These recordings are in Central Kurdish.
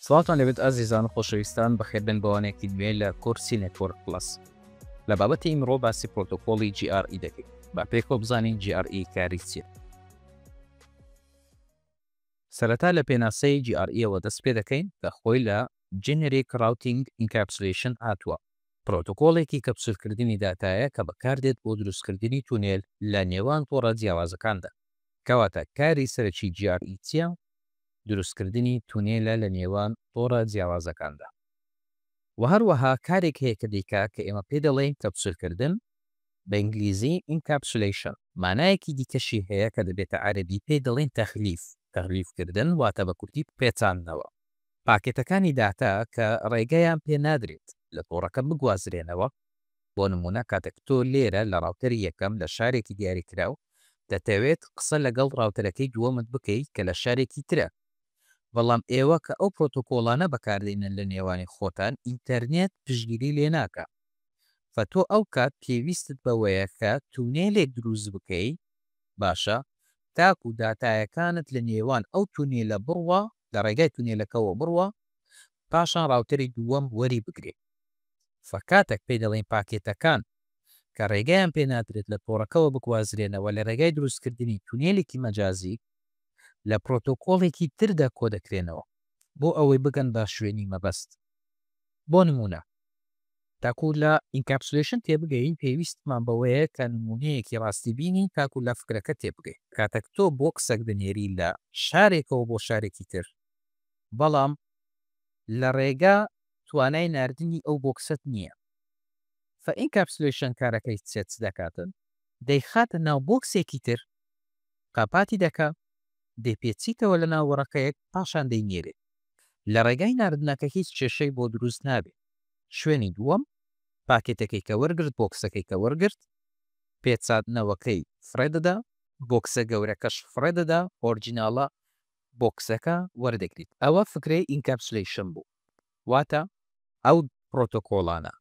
سڵاوتان لێبێت ئازیزان و خۆشەویستان بەخێربێن بۆ وانەیەکی نوێ لە کۆرسی Network Plus. لە بابەتی ئیمڕۆ باسی پرۆتۆکۆڵی GRE دەکەین. با پێکەوە بزانین GRE کاری چییە. سەرەتا لە پێناسەی GRE ەوە دەست پێ دەکەین کە خۆی لە Generic Routing Encapsulation هاتووە. پرۆتۆکۆڵێکی کەپسولکردنی داتایە کە بەکاردێت بۆ دروستکردنی تونێل لە نێوان تۆڕە جیاوازەکاندا. کەواتە کاری سەرەکی GRE چییە؟ دروستکردنی تونێلە لە نێوان تۆڕە جیاوازەکاندا. وە هەروەها کارێک هەیە کە دەیکا کە ئێمە پێی دەڵێین کەپسولکردن، بە ئینگلیزی، Encapsulation، مانایەکی دیکەشی هەیە کە دەبێتە عەرەبی پێی دەڵێین تەغلیف، تەغلیفکردن واتە بە کوردی پێچاندنەوە. پاکێتەکانی داتا کە ڕێگەیان پێ نادرێت لە تۆڕەکە بگوازرێنەوە، بۆ نموونە کاتێک تۆ لێرە لە ڕاوتەری یەکەم لە شارێکی دیاریکراو دەتەوێت قسە لەگەڵ ڕاوتەرەکەی دووەمت بکەی کە لە شارێکی ترە بەڵام ئێوە کە ئەو پرۆتۆکۆڵانە بەکاردێنن لە نێوانی خۆتان ئینتەرنێت پشتگیری لێ ناکا فە تۆ ئەو کات پێویستت بەوەیە کە تونێلێک دروست بکەی باشە تاکو داتایەکانت لە نێوان ئەو تونێلە بڕوا لە ڕێگای تونێلەکەوە بڕوا پاشان ڕاوتەری دووەم وەری بگرێ فە کاتەک پێی دەڵێین پاکێتەکان کە ڕێگایان پێ نادرێت لە تۆڕەکەوە بگوازرێنەوە لە ڕێگای دروستکردنی تونێلێکی مەجازی لە پرۆتۆکۆڵێکی تردا کۆدەکرێنەوە بۆ ئەوەی بگەن بە شوێنی مەبەست. بۆ نموونە تاکو لە encapsulation تێبگەین پێویستمان بەوەیە کە نموونەیەکی ڕاستی بینین تاکو لە فکرەکە تێبگەین. کاتەک تۆ بۆکسەک دەنێری لە شارێکەوە بۆ شارێکی تر بەڵام لە ڕێگا توانای ناردنی ئەو بۆکسەت نییە فە encapsulation کارەکەی چ دەکاتن دەیخاتە ناو بۆکسێکی تر قاپاتی دەکا دەیپێچیتەوە لە ناو وەڕەقەیەک پاشان دەینێرێ لە ڕێگای ناردنەکە هیچ کێشەی بۆ دروست نابێ شوێنی دووەم پاکێتەکەی کە وەرگرت بۆکسەکەی کە وەرگرت پێچاندنەوەکەی فڕێ دەدا بۆکسە گەورەکەش فڕێ دەدا ئۆرجیناڵە بۆکسەکە وەردەگریت ئەوە فکرەی encapsulation بوو واتە ئەو پرۆتۆکۆڵانە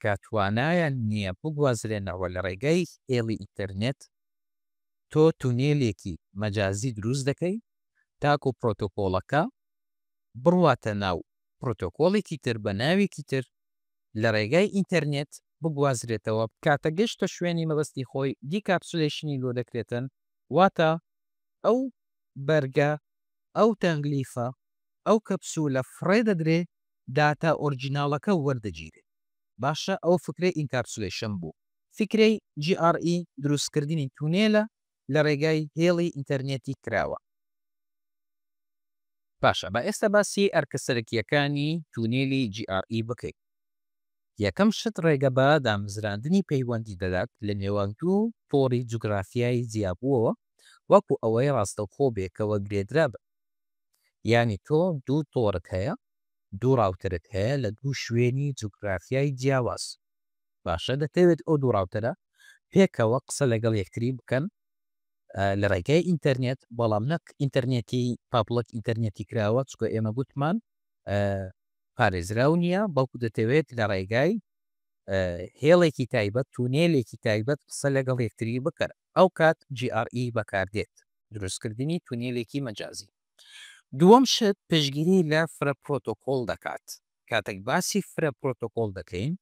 کە توانایان نییە بگوازرێنەوە لە ڕێگای هێڵی ئینتەرنێت تۆ تونێلێکی مەجازی دروست دەکەی تاکو پرۆتۆکۆڵەکە بڕواتە ناو پرۆتۆکۆڵێکی تر بە ناوێکی تر لە ڕێگای ئینتەرنێت بگوازرێتەوە، کاتە گەشتە شوێنی مەبەستی خۆی decapsulation ی لۆ دەکرێتن واتە ئەو بەرگە ئەو تەغلیفە ئەو کەپسولە فڕێ دەدرێ داتا ئۆرجیناڵەکە وەردەگیرێ باشە ئەوە فکرەی encapsulation بوو. فکرەی GRE دروستکردنی تونێلە لە ڕێگای هێڵی ئینتەرنێتی کراوە. باشە با ئێستا باسی ئەرکە سەرەکییەکانی تونێلی GRE بکەین. یەکەم شت ڕێگە بە دامەزراندنی پەیوەندی دەدات لە نێوان دوو تۆڕی جوگرافیای جیابووەوە وەکو ئەوەی ڕاستەوخۆ بێکەوە گرێدرابن. یانی تۆ دوو تۆڕت هەیە، دوو ڕاوتەرت هەیە لە دوو شوێنی جوگرافیای جیاواز. باشە دەتەوێت ئەو دوو ڕاوتەرە پێکەوە قسە لەگەڵ یەکتری بکەن لە ڕێگای ئینتەرنێت، بەڵام نەک ئینتەرنێتی public ئینتەرنێتی کراوە، چونکە ئێمە گوتمان پارێزراو نییە، بەڵکو دەتەوێت لە ڕێگای هێڵێکی تایبەت، تونێلێکی تایبەت قسە لەگەڵ یەکتری بکەن. ئەو کات GRE بەکاردێت، دروستکردنی تونێلێکی مەجازی. دووەم شت پشتگیری لە فرە پرۆتۆکۆڵ دەکات. کاتێک باسی فرە پرۆتۆکۆڵ دەکەین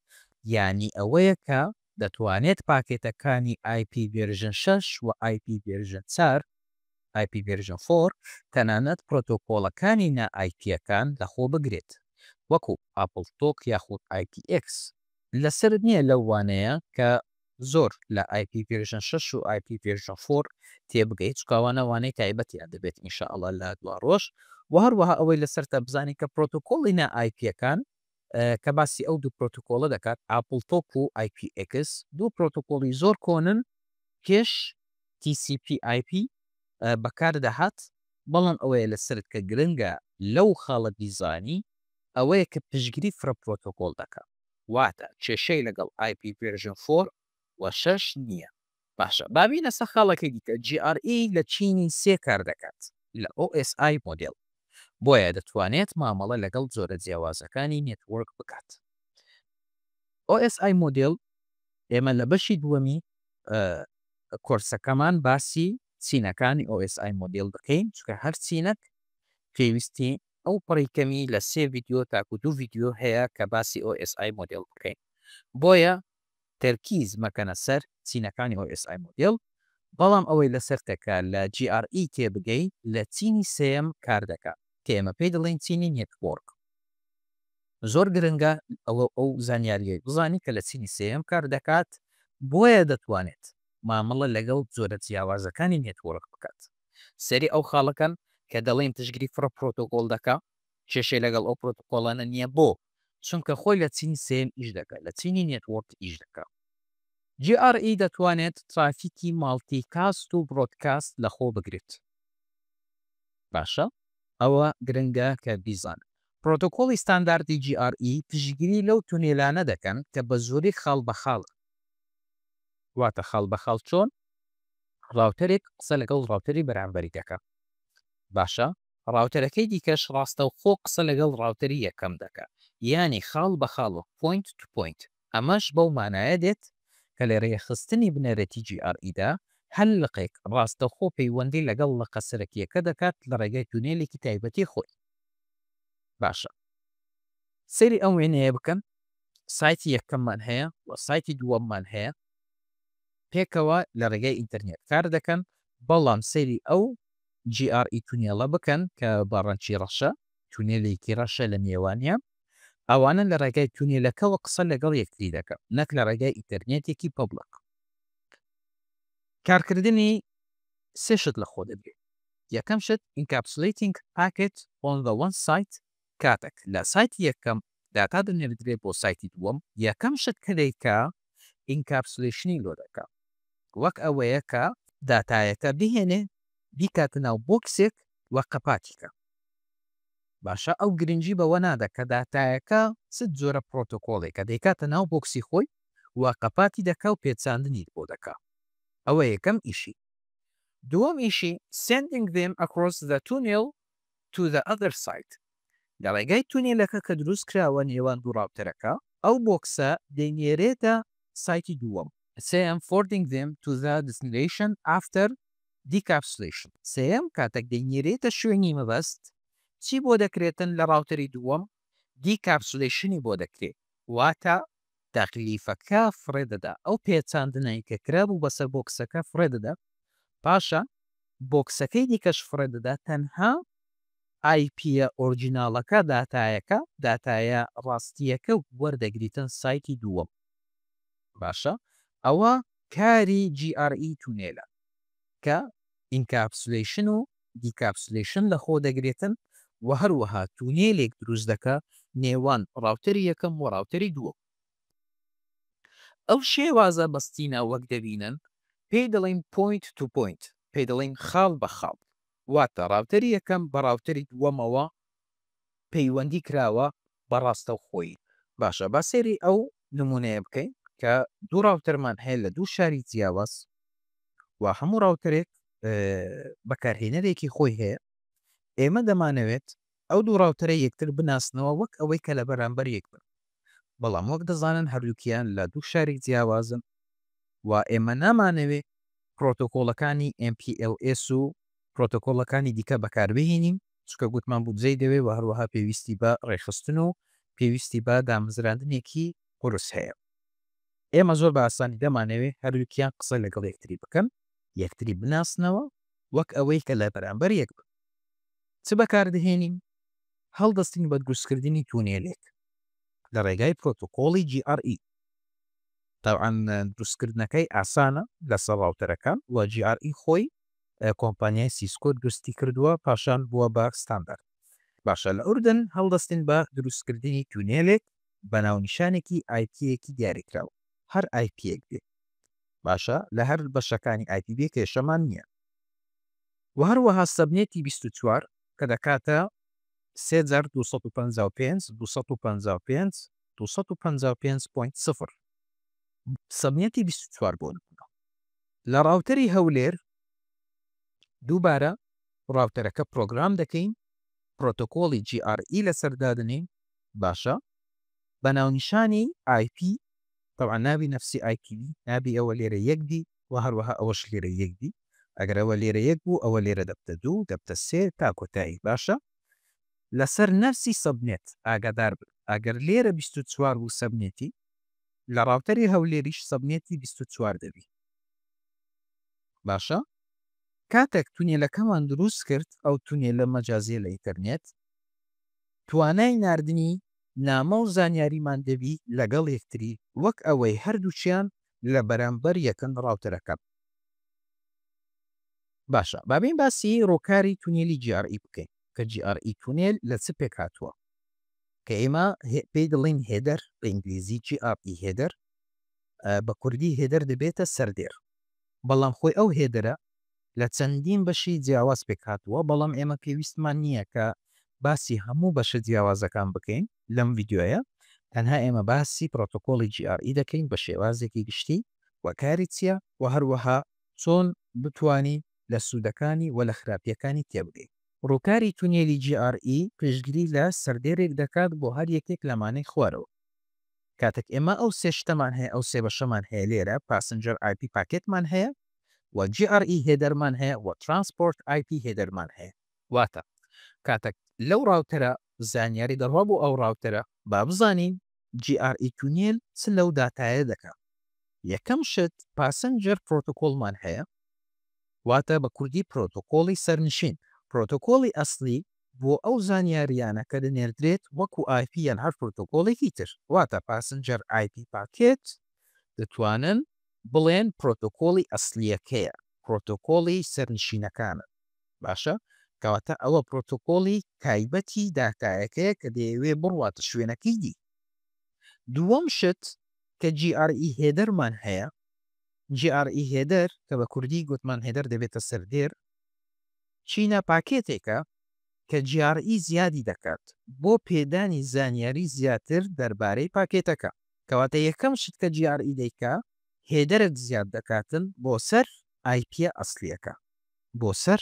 یانی ئەوەیە کە دەتوانێت پاکێتەکانی IP version 6 و IP version 4، IP version 4، تەنانەت پرۆتۆکۆڵەکانی نا ئای پییەکان لەخۆ بگرێت وەکو AppleTalk یاخود IPX. لەسەرت نییە لەو وانەیە کە زۆر لە IP version 6 و IP version 4 تێبگەیت چونکە ئەوانە وانەی تایبەتیان دەبێت ان شاء اللە لە دوا ڕۆژ وە هەروەها ئەوەی لەسەرتە بزانی کە پرۆتۆکۆڵی نا ئای پییەکان کە باسی ئەو دوو پرۆتۆکۆڵە دەکات AppleTalk و IPX دوو پرۆتۆکۆڵی زۆر کۆنن پێش TCP/IP بەکار دەهات بەڵام ئەوەیە لەسەرت کە گرنگە لەو خاڵە بیزانی ئەوەیە کە پشتگیری فرە پرۆتۆکۆڵ دەکات واتە کێشەی لەگەڵ IP version 4 و 6 نییە. باشە با بینە سەر خاڵەکەی دیکە GRE لە چینی سێ کار دەکات لە OSI model بۆیە دەتوانێت مامەڵە لەگەڵ جۆرە جیاوازەکانی network بکات. OSI model ئێمە لە بەشی دووەمی کۆرسەکەمان باسی چینەکانی OSI model دەکەین چونکە هەر چینەک پێویستی. ئەو پەڕی کەمی لە سێ ڤیدیۆ تاکو دوو ڤیدیۆ هەیە کە باسی OSI model بکەین. بۆیە تەرکیز مەکەنە سەر چینەکانی OSI model، بەڵام ئەوەی لەسەرتە کە لە GRE تێبگەی لە چینی سێیەم کار دەکا کە ئێمە پێی دەڵێین چینی network. زۆر گرنگە ئەوە ئەو زانیاریەی بزانی کە لە چینی سێیەم کار دەکات بۆیە دەتوانێت مامەڵە لەگەڵ جۆرە جیاوازەکانی network بکات. سەیری ئەو خاڵەکەن کە دەڵێین پشتگیری فرە پرۆتۆکۆڵ دەکا کێشەی لەگەڵ ئەو پرۆتۆکۆڵانە نییە بۆ؟ چونکە خۆی لە چینی سێیەم ئیش دەکا لە چینی network ئیش دەکا. GRE دەتوانێت ترافیکی multicast و broadcast لەخۆ بگرێت. باشە ئەوە گرنگە کە بیزانن. پرۆتۆکۆڵی ستانداردی GRE پشتگیری لەو تونێلانە دەکەن کە بە زۆری خاڵ بە خاڵن. واتە خاڵ بە خاڵ چۆن؟ router ێک قسە لەگەڵ router ی بەرامبەری دەکا. باشە router ەکەی دیکەش ڕاستەوخۆ قسە لەگەڵ router ی یەکەم دەکا. یانی خاڵ بە خاڵ و point to point. ئەمەش بەو مانایە دێت کە لە رێکخستنی بنەرەتی GRE دا هەر لقێک ڕاستەوخۆ پەیوەندی لەگەڵ لقە سەرەکییەکە دەکات لە ڕێگای تونێلێکی تایبەتی خۆی. باشە سەیری ئەم وێنەیە بکەن، site ی یەکەممان هەیە و site ی دووەممان هەیە، پێکەوە لە ڕێگای ئینتەرنێت کار دەکەن، بەڵام سەیری ئەو GRE tunnel ە بکەن کە بە ڕەنگی ڕەشە، تونێلێکی ڕەشە لە نێوانیان، ئەوانە لە ڕێگای تونێلەکەوە قسە لەگەڵ یەکتری دەکەن نەک لە ڕێگای ئینتەرنێتێکی public. کارکردنی سێ شت لە خۆ دەگرێت. یەکەم شت Encapsulating Packet on the One Site کاتەک لە site ی یەکەم داتا دەنێردرێت بۆ site ی دووەم یەکەم شت کە دەیکا encapsulation ی لۆ دەکا وەک ئەوەیە کە داتایەکە بهێنێ بیکاتە ناو box ێک و قەپاتی کە. باشە ئەو گرنگی بەوە نادا کە داتایەکە چ جۆرە پرۆتۆکۆڵێکە دەیکاتە ناو box ی خۆی و قەپاتی دەکا و پێچاندنی بۆ دەکا ئەوە یەکەم ئیشی. دووەم ئیشی Sending them across the tunnel to the other side لە ڕێگای تونێلەکە کە دروست کراوە نێوان دوو router ەکە ئەو box ە دەینێرێتە site ی دووەم. سێیەم Forwarding them to the destination after Decapsulation، سێیەم، کاتێک دەینێرێتە شوێنی مەبەست چی بۆ دەکرێتن لە router ی دووەم decapsulation ی بۆ دەکرێ واتە تەغلیفەکە فڕێ دەدا ئەو پێچاندنەی کە کرابوو بەسەر box ەکە فڕێ دەدا پاشان box ەکەی دیکەش فڕێ دەدا تەنها IP یە original ەکە داتایەکە داتایە ڕاستیەکە وەردەگریتن site ی دووەم باشە ئەوە کاری GRE tunnel ە کە encapsulation و decapsulation لەخۆ دەگرێتن و هەروەها تونێلێک دروست دەکا نێوان router ی یەکەم و router ی دووەم. ئەو شێوازە بەستینە وەک دەبینن پێی دەڵێین point to point، پێی دەڵێین خاڵ بە خاڵ، واتە router ی یەکەم بە router ی دووەمەوە پەیوەندی کراوە بە ڕاستەوخۆیی. باشە با سەیری ئەو نموونەیە بکەین کە دوو router مان هەیە لە دوو شاری جیاواز و هەموو router ێک بەکارهێنەرێکی خۆی هەیە، ئێمە دەمانەوێت ئەو دوو router ە یەکتر بناسنەوە وەک ئەوەی کە لە بەرامبەر یەک بن، بەڵام وەک دەزانن هەردووکیان لە دوو شاری جیاوازن و ئێمە نامانەوێ پرۆتۆکۆڵەکانی MPLS و پرۆتۆکۆڵەکانی دیکە بەکاربهێنین، چونکە گوتمان بودجەی دەوێ و هەروەها پێویستی بە ڕێکخستن و پێویستی بە دامەزراندنێکی قورس هەیە. ئێمە زۆر بە ئاسانی دەمانەوێ هەردووکیان قسە لەگەڵ یەکتری بکەن، یەکتری بناسنەوە وەک ئەوەی کە لە بەرامبەر یەک بن. چ بەکاردەهێنین؟ هەڵدەستین بە دروستکردنی تونێلێک لە ڕێگای پرۆتۆکۆڵی GRE. تەبعەن دروستکردنەکەی ئاسانە لەسەر router ەکان و GRE خۆی کۆمپانیای سیسکۆ دروستی کردووە پاشان بووە بە ستاندارد. باشە لە ئوردن هەڵدەستین بە دروستکردنی تونێلێک بە ناونیشانێکی IP یەکی دیاریکراو هەر IP یەک بێ باشە لە هەر بەشەکانی IP بێ کێشەمان نییە وە هەروەها subnet ی 24 کە دەکاتە سێ جار 255 255 255.0 subnet ی 24 بۆ نمونە لە router ی هەولێر دووبارە router ەکە پرۆگرام دەکەین پرۆتۆکۆڵی GRE لەسەر دادەنێین باشە بە ناونیشانی IP تەبعەن نابی نەفسی IP بی نابی ئەوە لێرە یەک بی و هەروەها ئەوەش لێرە یەک بی ئەگەر ئەوە لێرە یەک بوو ئەوە لێرە دەبتە دوو دەبتە سێ تا کۆتایی باشە. لەسەر نەفسی subnet ئاگادار بن ئەگەر لێرە 24 بوو subnet ی لە router ی هەولێریش subnet ی 24 دەبی. باشە کاتێک تونێلەکەمان دروست کرد، ئەو تونێلە مەجازیە لە ئینتەرنێت، توانای ناردنی نامە و زانیاریمان دەبی لەگەڵ یەکتری وەک ئەوەی هەردووکیان لە بەرامبەر یەکن router ەکان. باشە با بێین باسی ڕووکاری تونێلی GRE بکەین کە GRE تونێل لە چ پێکهاتووە کە ئێمە پێی دەڵێین header بە ئینگلیزی GRE header، بە کوردی header دەبێتە سەردێر، بەڵام خۆی ئەو header ە لە چەندین بەشی جیاواز پێکهاتووە، بەڵام ئێمە پێویستمان نییە کە باسی هەموو بەشە جیاوازەکان بکەین لەم ڤیدیۆیە، تەنها ئێمە باسی پرۆتۆکۆڵی GRE دەکەین بە شێوازێکی گشتی و کاری چییە و هەروەها چۆن بتوانین لە سوودەکانی و لە خراپییەکانی تێبگەین. ڕووکاری تونێلی GRE پشتگیری لە سەردێرێک دەکات بۆ هەر یەکێک لەمانەی خوارەوە. کاتێک ئێمە ئەو سێ شتەمان هەیە، ئەو سێ بەشەمان هەیە لێرە، passenger IP packet مان هەیە و GRE header مان هەیە و transport IP header مان هەیە. واتە کاتێک لەو router ە زانیاری دەڕوا بۆ ئەو router ە، با بزانین GRE تونێل چ لەو داتایە دەکا. یەکەم شت passenger protocol مان هەیە، واتە بە کوردی پرۆتۆکۆڵی سەرنشین. پرۆتۆکۆڵی ئەسڵی بۆ ئەو زانیاریانە کە دەنێردرێت وەکو IP یان هەر پرۆتۆکۆڵێکی تر. واتە passenger IP packet دەتوانن بڵێن پرۆتۆکۆڵی ئەسڵیەکەیە، پرۆتۆکۆڵی سەرنشینەکانە. باشە کەواتە ئەوە پرۆتۆکۆڵی تایبەتی داتایەکەیە کە دەیەوێ بڕواتە شوێنەکەی دی. دووەم شت کە GRE header مان هەیە، GRE header کە بە کوردی گوتمان header دەبێتە سەردێر، چینە packet ێکە کە GRE زیادی دەکات بۆ پێدانی زانیاری زیاتر دەربارەی packet ەکە. کەواتە یەکەم شت کە GRE دەیکا header ێک زیاد دەکاتن بۆ سەر IP ە ئەسلیەکە، بۆ سەر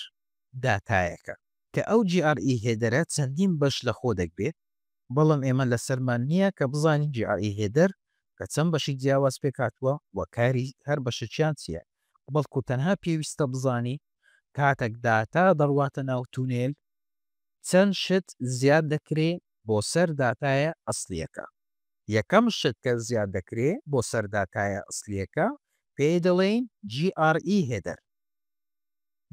داتایەکە، کە ئەو GRE header ە چەندین بەش لە خۆ دەگرێ، بەڵام ئێمە لەسەرمان نییە کە بزانین GRE header کە چەند بەشی جیاواز پێکهاتووە و کاری هەر بەشێکیان چییە، بەڵکو تەنها پێویستە بزانی کاتێک داتا دەڕواتە ناو تونێل چەند شت زیاد دەکرێ بۆ سەر داتایە ئەسلیەکە. یەکەم شت کە زیاد دەکرێ بۆ سەر داتایە ئەسلیەکە پێی دەڵێین GRE header.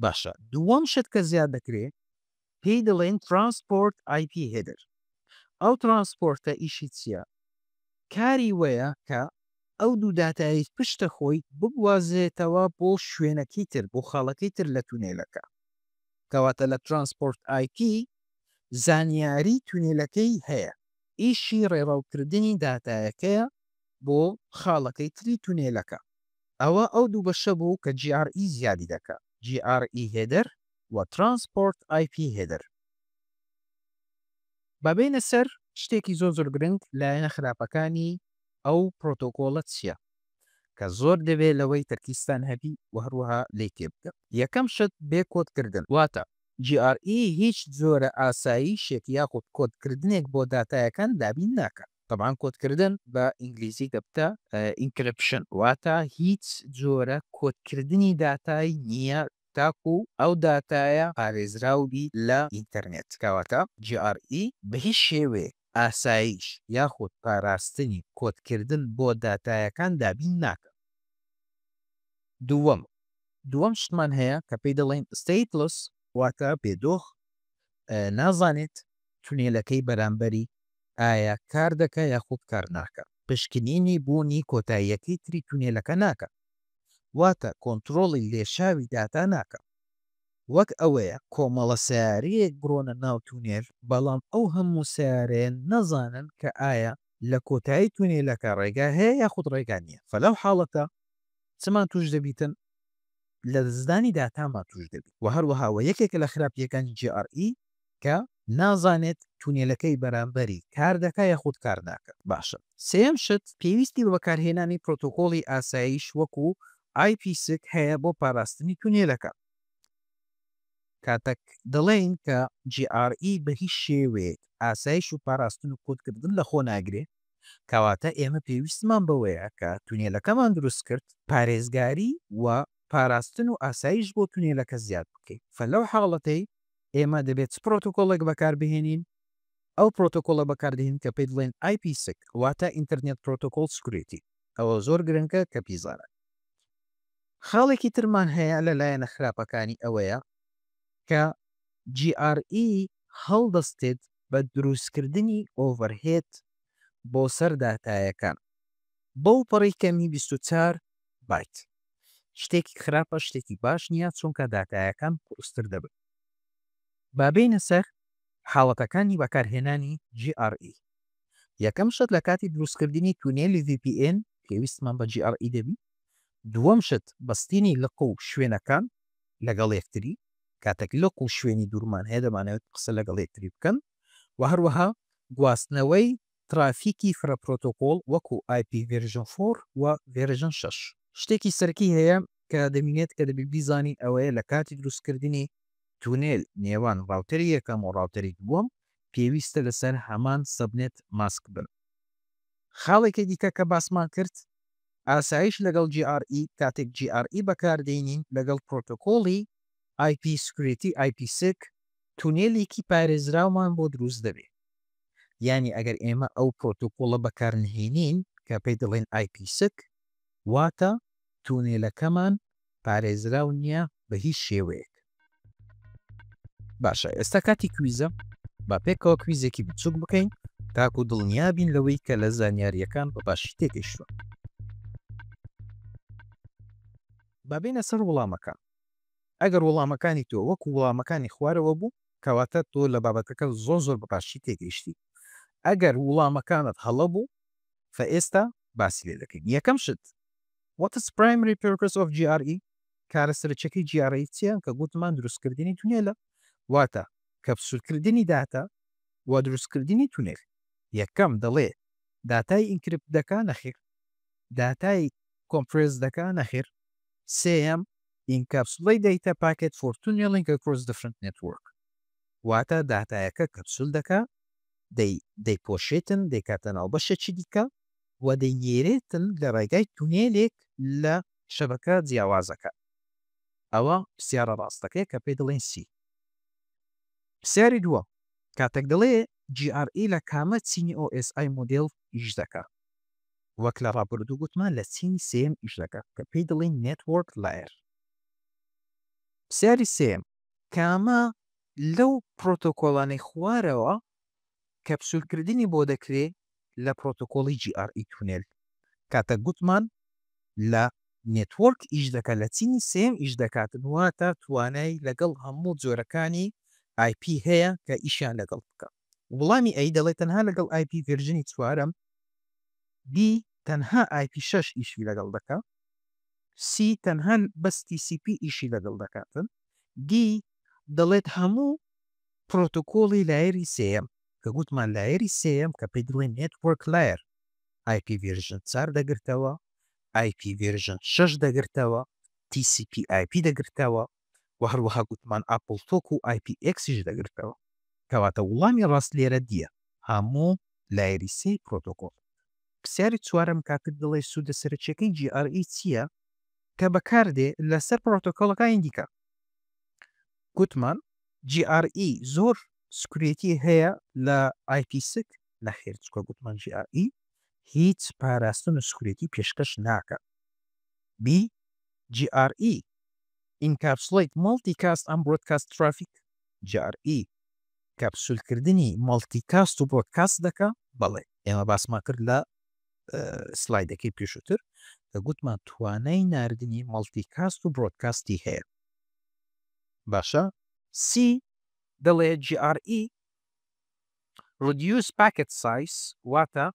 باشە دووەم شت کە زیاد دەکرێ پێی دەڵێن transport IP header. ئەو transport ە ئیشی چییە؟ کاری وەیە کە ئەو دوو داتایەی پشتە خۆی بگوازێتەوە بۆ شوێنەکەی تر، بۆ خاڵەکەی تر لە تونێلەکە. کەواتە لە transport IP زانیاری تونێلەکەی هەیە، ئیشی ڕێڕەوکردنی داتایەکەیە بۆ خاڵەکەی تری تونێلەکە. ئەوە ئەو دوو بەشە بوو کە GRE زیادی دەکا، GRE header و transport IP header. با بێینە سەر شتێکی زۆر زۆر گرنگ، لایەنە خراپەکانی ئەو پرۆتۆکۆڵە چییە کە زۆر دەبێ لەوەی تەرکیزتان هەبی و هەروەها لێی تێبگەن. یەکەم شت بێ کۆدکردن، واتە GRE هیچ جۆرە ئاسایشێک یاخود کۆدکردنێک بۆ داتایەکان دابین ناکات. تەبعەن کۆدکردن بە ئینگلیزی دەبتە encryption، واتە هیچ جۆرە کۆدکردنی داتای نییە تاکو ئەو داتایە پارێزراو بی لە ئینتەرنێت. کەواتە GRE بە هیچ شێوەیەک ئاسایش یاخود پاراستنی کۆدکردن بۆ داتایەکان دابین ناکات. دووەم، دووەم شتمان هەیە کە پێی دەڵێین stateless، واتە بێدۆخ، نازانێت تونێلەکەی بەرامبەری ئایا کار دەکا یاخود کار ناکا، پشکنینی بوونی کۆتاییەکەی تری تونێلەکە ناکا، واتە کۆنترۆڵی لێشاوی داتا ناکا. وەک ئەوەیە کۆمەڵە سەیارەیەک بڕۆنە ناو تونێل، بەڵام ئەو هەموو سەیارەیە نەزانن کە ئایا لە کۆتایی تونێلەکە ڕێگا هەیە یاخود ڕێگا نییە، فە لەو حاڵەتە چمان توش دەبیتن؟ لەدەستدانی داتامان توش دەبیت. وە هەروەها وە یەکێکە لە خراپییەکانی GRE کە نازانێت تونێلەکەی بەرامبەری کار دەکا یاخود کار ناکا. باشە سێیەم شت پێویستی بە بەکارهێنانی پرۆتۆکۆڵی ئاسایش وەکو IPsec هەیە بۆ پاراستنی تونێلەکە. کاتەک دەڵێین کە GRE بە هیچ شێوەیەک ئاسایش و پاراستن و کۆدکردن لەخۆ ناگرێ، کەواتە ئێمە پێویستمان بەوەیە کە تونێلەکەمان دروست کرد پارێزگاری و پاراستن و ئاسایش بۆ تونێلەکە زیاد بکەین. فە لەو حاڵەتەی ئێمە دەبێت چ پرۆتۆکۆڵێک بەکار بهێنین؟ ئەو پرۆتۆکۆڵە بەکاردێنین کە پێی دڵێن IPsec واتە Internet Protocol Security. ئەوە زۆر گرنگە کە بیزانن. خاڵێکی ترمان هەیە لە لایەنە خراپەکانی ئەوەیە کە GRE هەڵدەستێت بە دروستکردنی overhead بۆ سەر داتایەکان بەو پەڕی کەمی 24 بایت. شتێکی خراپە شتێکی باش نییە چونکە داتایەکان قورستر دەبن. با بێینە سەر حاڵەتەکانی بەکارهێنانی GRE. یەکەم شت لە کاتی دروستکردنی تونێلی VPN پێویستمان بە GRE دەبی. دووەم شت بەستینی لق و شوێنەکان لەگەڵ یەکتری، کاتێک لق و شوێنی دوورمان هەیە دەمانەوێت قسە لەگەڵ یەکتری بکەن و هەروەها گواستنەوەی ترافیکی فرە پرۆتۆکۆڵ وەکو IP version four و version شەش. شتێکی سەرەکی هەیە کە دەبینێت کە دەبێت بیزانین ئەوەیە لە کاتی دروستکردنی تونێل نێوان router ی یەکەم و router ی دووەم پێویستە لەسەر هەمان subnet mask بن. خاڵێکی دیکە کە باسمان کرد ئاسایش لەگەڵ GRE کاتێک GRE بەکاردێنین لەگەڵ پرۆتۆکۆڵی IP Security IPsec تونێلێکی پارێزراومان بۆ دروست دەبێ. یانی ئەگەر ئێمە ئەو پرۆتۆکۆڵە بەکارنهێنین کە پێی دەڵێن IPsec واتە تونێلەکەمان پارێزراو نییە بە هیچ شێوەیەک. باشە ئێستا کاتی quiz ە با پێکەوە quiz ێکی بچوک بکەین تاکو دڵنیا بین لەوەی کە لە زانیارییەکان بە باشی تێگەیشتوون. با بێینە سەر وڵامەکان. ئەگەر وڵامەکانی تۆ وەکو وڵامەکانی خوارەوە بوو کەواتە تۆ لە بابەتەکە زۆر زۆر بە باشی تێگەیشتی. ئەگەر وڵامەکانت هەڵە بوو فە ئێستا باسی لێ دەکەین. یەکەم شت What is primary purpose of GRE؟ کارە سەرەکیەکەی GRE چیە؟ کە گوتمان دروستکردنی تونێلە واتە کەپسولکردنی داتا و دروستکردنی تونێل. یەکەم دەڵێ داتای encrypt دەکا نەخێر. داتای compress دەکا نەخێر. سێیەم encapsulate data packet for tunneling across different network واتە داتایەکە کەپسول دەکا دەی دەیپۆشێتن دەیکاتە ناو بەشێکی دیکە و دەینێرێتن لە ڕێگای تونێلێک لە شەبەکە جیاوازەکان. ئەوە پرسیارە ڕاستەکەیە کە پێی دەڵێین C. پرسیاری دووەم، کاتێک دەڵێ GRE لە کامە چینی OSI model ئیش دەکا؟ وەک لە ڕابردوو گوتمان لە چینی سێیەم ئیش دەکا کە پێی دەڵێین Network Layer. پرسیاری سێیەم، کامە لەو پرۆتۆکۆڵانەی خوارەوە کەپسولکردنی بۆ دەکرێ لە پرۆتۆکۆڵی GRE تونێل؟ کاتەک گوتمان لە network ئیش دەکات لە چینی سێیەم ئیش دەکاتن واتە توانای لەگەڵ هەموو جۆرەکانی IP هەیە کە ئیشیان لەگەڵ بکا. وڵامی A دەڵێ تەنها لەگەڵ IP version ی چوارەم، B تەنها IP شەش ئیشی لەگەڵ دەکا، C تەنها بەس TCP ئیشی لەگەڵ دەکاتن، D دەڵێت هەموو پرۆتۆکۆڵی layer ی سێیەم کە گوتمان layer ی سێیەم کە پێی دەڵێن network layer IP version چار دەگرتەوە، IP version شەش دەگرتەوە، TCP/IP دەگرتەوە و هەروەها گوتمان AppleTalk و IPX یش دەگرتەوە. کەواتە وڵامی ڕاست لێرە D یە، هەموو layer ی سێی پرۆتۆکۆڵ. پرسیاری چوارەم کاتێک دەڵێی سوودە سەرەکییەکەی GRE چییە کە بەکاردێ لەسەر پرۆتۆکۆڵەکانی دیکە؟ گوتمان GRE زۆر security هەیە لە IPsec؟ نەخێر چونکە گوتمان GRE هیچ پاراستن و security پێشکەش ناکات. B GRE Encapsulate Multicast and Broadcast Traffic GRE کەپسولکردنی multicast و broadcast دەکا؟ بەڵێ ئێمە باسمان کرد لە سلایدەکەی پێشووتر کە گوتمان توانای ناردنی multicast و broadcast ی هەیە. باشە C دەڵێ GRE Reduce Packet Size واتە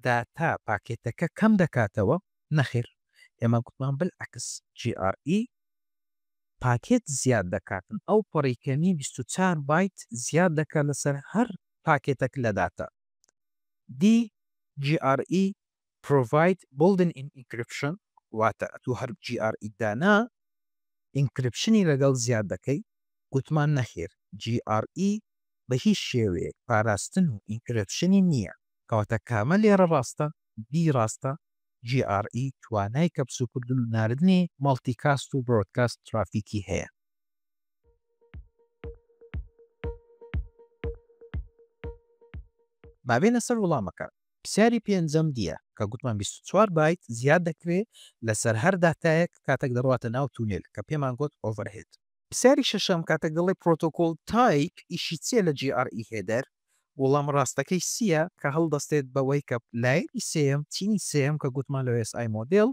داتا پاکێتەکە کەم دەکاتەوە؟ نەخێر ئێمە گوتمان بالعکس GRE پاکێت زیاد دەکاتن ئەو پەڕی کەمی 24 بایت زیاد دەکات لەسەر هەر پاکێتەک لە داتا. D GRE Provide Built-in Encryption واتە ئەتوو هەر GRE دانا encryption ی لەگەڵ زیاد دەکەی؟ گوتمان نەخێر GRE بە هیچ شێوەیەک پاراستن و encryption ی نییە. کەواتە کامە لێرە ڕاستە؟ B ڕاستە، GRE توانای کەپسولکردن و ناردنی multicast و broadcast traffic ی هەیە. با بێینە سەر وڵامەکان. پرسیاری پێنجەم D یە کە گوتمان 24 بایت زیاد دەکرێ لەسەر هەر داتایەک کاتێک دەڕواتە ناو تونێل کە پێمان گوت overhead. پرسیاری شەشەم کاتێک دەڵێ protocol type ئیشی چیە لە GRE header؟ وڵام ڕاستەکەی C یە کە هەڵدەستێت بەوەی کە layer ی سێیەم، چینی سێیەم کە گوتمان لە OSI model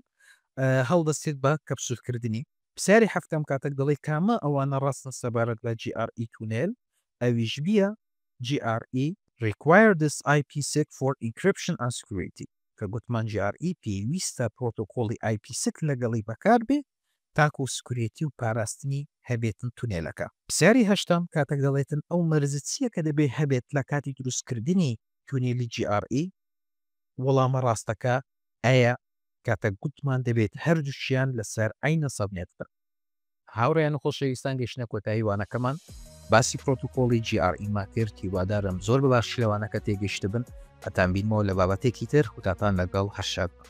هەڵدەستێت بە کەپسولکردنی. پرسیاری حەفتەم کاتێک دەڵێ کامە ئەوانە ڕاستن سەبارەت بە GRE تونێل؟ ئەویش B یە GRE requires IPsec for encryption and security کە گوتمان GRE پێویستە پرۆتۆکۆڵی IPsec لەگەڵی بەکاربێ تاکو security و پاراستنی هەبێتن تونێلەکە. پرسیاری هەشتەم کاتێک دەڵێتن ئەو مەرجە چییە کە دەبێ هەبێت لە کاتی دروستکردنی تونێلی GRE؟ وەڵامە ڕاستەکە A یە کاتێک گوتمان دەبێت هەردووکیان لەسەر عەینە subnet بن. هاوڕێیان و خۆشەویستان گەیشتنە کۆتایی وانەکەمان، باسی پرۆتۆکۆڵی GRE مان کرد، هیوادارم زۆر بە باشی لە وانەکە تێگەیشتبن، ئەتانبینمەوە لە بابەتێکی تر، خوداتان لەگەڵ، هەر شاد بن.